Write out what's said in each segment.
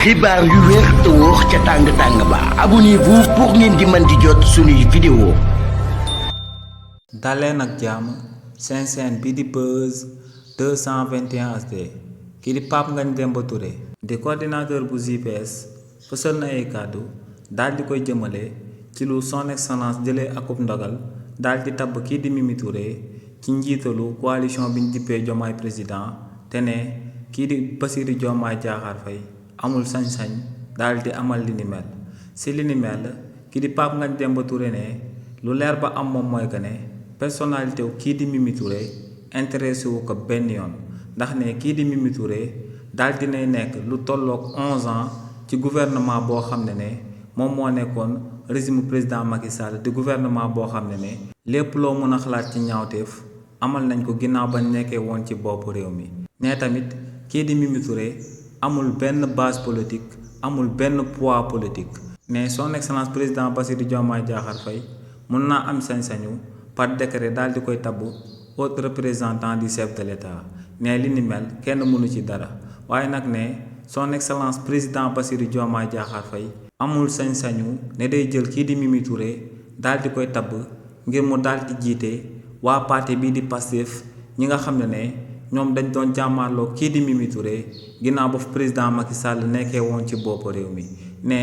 xibaar yu wér te wóor ca tàng ba abonnez-vous pour ngeen di mën di jot suñuy vidéo. daleen ak jàmm seen chaîne bi di Buzz 221 HD kii di Pape Ngagne Demba Touré di coordinateur bu JPS fësal na ay kàddu daal di koy jëmale ci lu son excellence jëlee akub ndogal daal di tabb kii di Mimi Touré ci njiitalu coalition bi ñu dippee Diomaye président te ne kii di Bassirou Diomaye Diakhar Faye amul sañ-sañ daal di amal li ni mel si li ni mel kii di Pape Ngagne Demba Touré ne lu leer ba am moom mooy que ne personnalité wu kii di Mimi Touré intéressé wu ko benn yoon ndax ne kii di Mimi Touré daal dinay nekk lu tolloog 11 ans ci gouvernement boo xam ne moom moo nekkoon régime président Macky Sall di gouvernement boo xam ne lépp loo mën a xalaat ci ñaawteef amal nañ ko ginnaaw bañ nekkee woon ci bopp réew mi ne tamit kii di Mimi Touré amul benn base politique amul benn poids politique mais son excellence président Bassirou Diomaye Diakhar Faye mun naa am sañ-sañu par décret daal di koy tabb haut représentant du chef de l'État ne li ni mel kenn mënu ci dara waaye nag ne son excellence président Bassirou Diomaye Diakhar Faye amul sañ-sañu ne day jël kii di Mimi Touré daal di koy tabb ngir mu daal di jiite waa parti bii di Pastef ñi nga xam ne ñoom dañ doon jàmmaarloo kii di Mimi Touré ginnaaw ba fu président Macky Sall nekkee woon ci bopp réew mi ne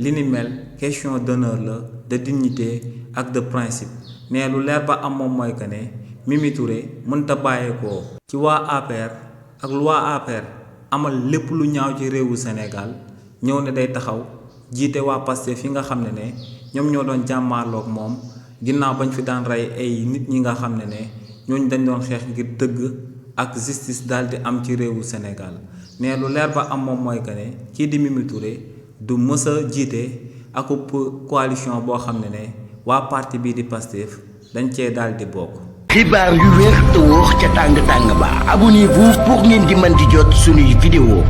li ni mel question d'honneur la de dignité ak de principe ne lu leer ba am moom mooy que ne Mimi Touré mënta bàyyeekoo ci waa APR ak lu waa APR amal lépp lu ñaaw ci réewu Sénégal ñëw ne day taxaw jiite waa Pastef fi nga xam ne ñoom ñoo doon jàmmaarloog moom ginnaaw bañ fi daan rey ay nit ñi nga xam ne ñooñu dañ doon xeex ngir dëgg ak justice daal di am ci réewu Sénégal ne lu leer ba am moom mooy que ne kii di Mimi Touré du mës a jiite akub coalition boo xam ne waa parti bii di Pastef dañ cee daal di bokk. xibaar yu wér te wóor ca tàng ba abonnez-vous pour ngeen di mën di jot suñuy vidéo.